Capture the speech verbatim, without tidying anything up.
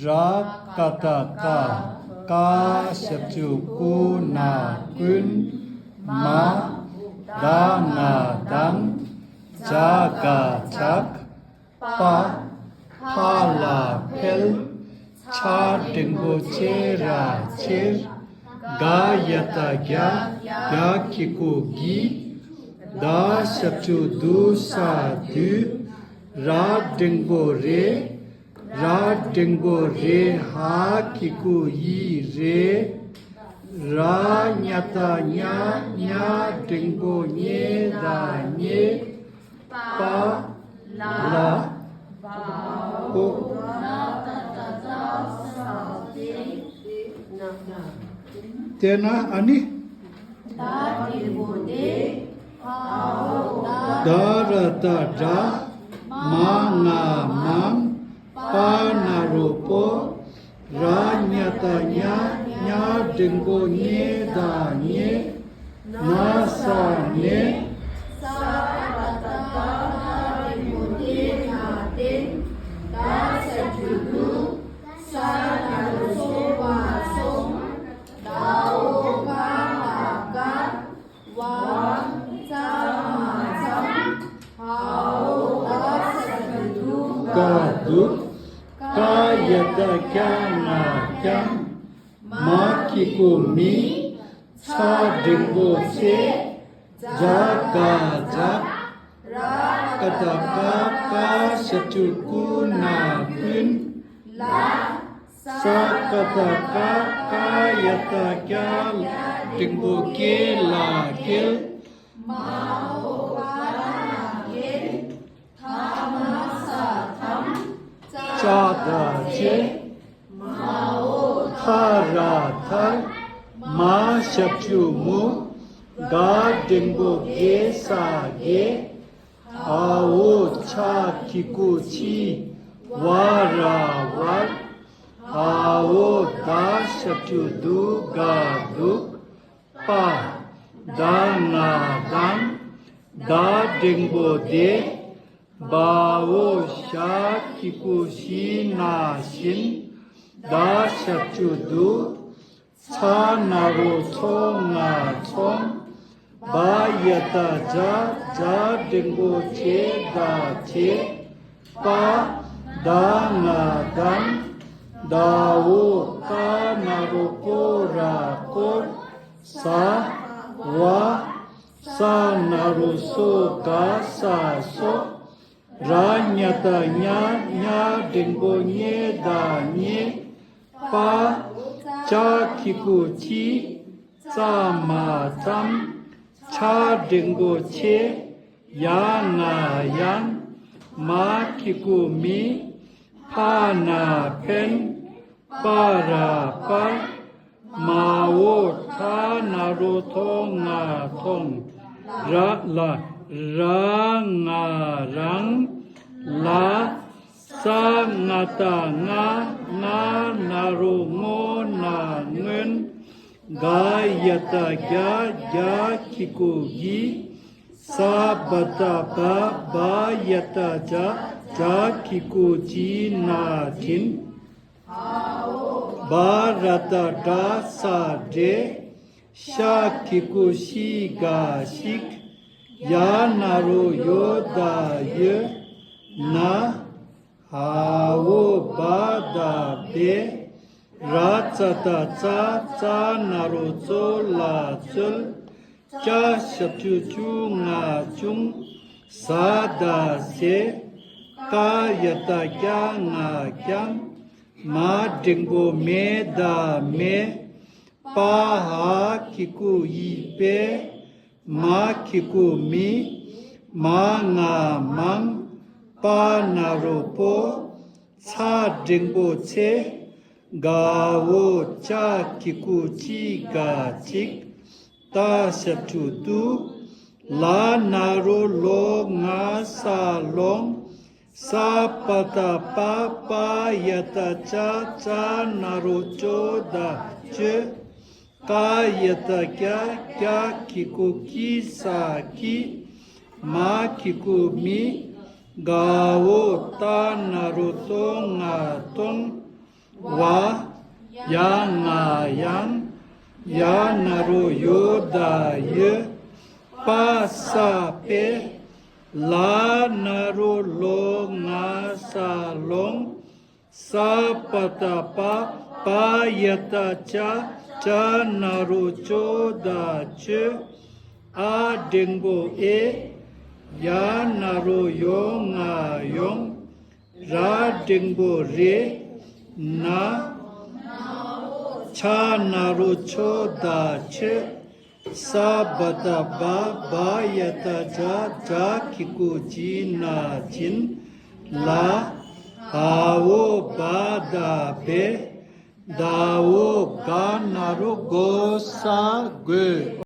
ར་ཀ་བཏགས་རྐ། རྐ་ཞབས་ཀྱུ་རྐུ་ན་རྐུན། མ། ད་ང་མདང་། ཇ་ག་ཇག་པ། ཕ་ལ་ཕལ། ཆ་འགྲེང་བུ་ཆེ་ར་ཆེར། ག་ཡ་བཏགས་རྒྱ། གྱ་གི་གུ་གྱི། ད་ཞབས་ཀྱུ་དུ་ས་དུས། ར་འགྲེང་བུ་རེ། ར་འགྲེང་བུ་རེ་ཧ་གི་གུ་ཡི་རེ། ར་ཉ་བཏགས་རྙ། རྙ་འགྲེང་བུ་རྙེ་ད་རྙེད། པ། ལ། བ། འོ། དེ་ན་ཨ་ནི། ད་ར་བཏགས་དྲ། མ་ང་མང་། པ་ན་རོ་པོ། ར་ཉ་བཏགས་རྙ། རྙ་འགྲེང་བུ་རྙེ་ད་རྙེད། ན་ས་ནས། ས་ཀ་བཏགས་སྐ། སྐ་འགྲེང་བུ་སྐེ་ན་བསྟན། ད་ཞབས་ཀྱུ་དུ། ས་ན་རོ་སོ་བ་སོང་། ད་འོ་ཀ་ལ་བཀལ། བ། ཙ་མ་ཙམ། འ་འོ་ད་ཞབས་ཀྱུ་དུ། ག་འདུག་ག་ཡ་བཏགས་རྐྱ་ང་རྐྱང་། མ་གི་གུ་མི། ཆ་འགྲེང་བུ་ཆེ། ཇ་ག་ཇག་ར་ཀ་བཏགས་རྐ། རྐ་ཞབས་ཀྱུ་རྐུ་ན་རྐུན། ལ། ས་ཀ་བཏགས་སྐ། སྐ་ཡ་བཏགས་སྐྱ། འགྲེང་བུ་སྐེ་ལ་སྐྱེལ། མ་འོ་ཀ་ན་སྐྱེལ། ཐ་མ་ས་ཐམ། ཅ་ད་ཅེ། མ་འོ་ཐ་ར་ཐར། མ་ཞབས་ཀྱུ་མུ། ག་འགྲེང་བུ་གེ་ས་དགེ། འ་འོ་ཆ་གི་གུ་ཆི། བ་ར་བར། འ་འོ་ད་ཞབས་ཀྱུ་དུ་ག་འདུག་པ། ད་ང་མདང་། ད་འགྲེང་བུ་དེ། བ་འོ་ཞ་གི་གུ་ཞི་ན་བཞིན། ད་ཞབས་ཀྱུ་དུ། ཚ་ན་རོ་ཚོ་ང་ཚོང་། བ་ཡ་བཏགས་བྱ། བྱ་འགྲེང་བུ་བྱེ་ད་བྱེད། པ། ད་ང་བདམས། ད་འོ་ཀ་ན་རོ་ཀོ་ར་བསྐོར། ཟ། བ། ས་ན་རོ་སོ་ག་ས་སོགས། ར་ཉ་བཏགས་རྙ། རྙ་འགྲེང་བུ་རྙེ་ད་རྙེད། པ། ཅ་གི་གུ་ཅི། ཙ་མ་ཙམ། ཆ་འགྲེང་བུ་ཆེ། ཡ་ང་ཡང་། མ་གི་གུ་མི། ཕ་ན་ཕན། པ་ར་པར། མ་འོ་ཐ་ན་རོ་ཐོ་ང་ཐོང་། ར་ལ་ར་ང་རང་། ལ། ས་ང་བཏགས་སྔ། སྔ་ན་རོ་སྔོ་ན་སྔོན། ག་ཡ་བཏགས་གྱ། གྱ་གི་གུ་གྱི། ས་བ་བཏགས་སྦ། སྦ་ཡ་བཏགས་སྦྱ། སྦྱ་གི་གུ་སྦྱི་ན་སྦྱིན། བ་ར་བཏགས་བྲ། ས་བྲེ། ཤ་གི་གུ་ཤི་ག་ཤིག་ཡ་ན་རོ་ཡོ་ད་ཡོད། ན། འ་འོ་བ་ད་བེ། ར་ཙ་བཏགས་རྩ། རྩ་ན་རོ་རྩོ་ལ་རྩོལ། ཅ་ཞབས་ཀྱུ་ཅུ་ང་ཅུང་། ཟ་ད་ཟེ། ཀ་ཡ་བཏགས་ཀྱ་ང་རྐྱང་། མ་འགྲེང་བུ་མེ་ད་མེ། པ་འ་གི་གུ་འི་པེ། མ་གི་གུ་མི། མ་ང་མང་། པ་ན་རོ་པོ། ཚ་འགྲེང་བུ་ཚེ། ག་འོ་ཅ་གི་གུ་ཅི་ག་ཅིག་ཏ་ཞབས་ཀྱུ་ཏུ། ལ་ན་རོ་ལོ་ང་ས་ལོང་། ས་པ་བཏགས་སྤ། སྤ་ཡ་བཏགས་སྤྱ། སྤྱ་ན་རོ་སྤྱོ་ད་སྤྱོད། ཀ་ཡ་བཏགས་ཀྱ། ཀྱ་གི་གུ་ཀྱི་ས་ཀྱིས། མ་གི་གུ་མི། ག་འོ་ཏ་ན་རོ་ཏོ་ང་སྟོང་། བ། ཡ་ང་ཡང་། ཡ་ན་རོ་ཡོ་ད་ཡི། པ་ས་པེ། ལ་ན་རོ་ལོ་ང་ས་ལོང་། ས་བ་ད་བ། བ་ཡ་ད་བྱ། བྱ་ན་རོ་བྱོ་ད་བྱོས། ཨ་འགྲེང་བུ་ཨེ། ཡ་ན་རོ་ཡོ་ང་ཡོང་། ར་འགྲེང་བུ་རེ། ན། ཆ་ན་རོ་ཆོ་ད་ཆོས། ས་བ་ད་བ། བ་ཡ་ད་བྱ། བྱ་གི་གུ་བྱི་ན་བྱིན། ལ། བ་འོ་བ་ད་བེ། ད་འོ་ག་ན་རོ་གོ་ས་གོས།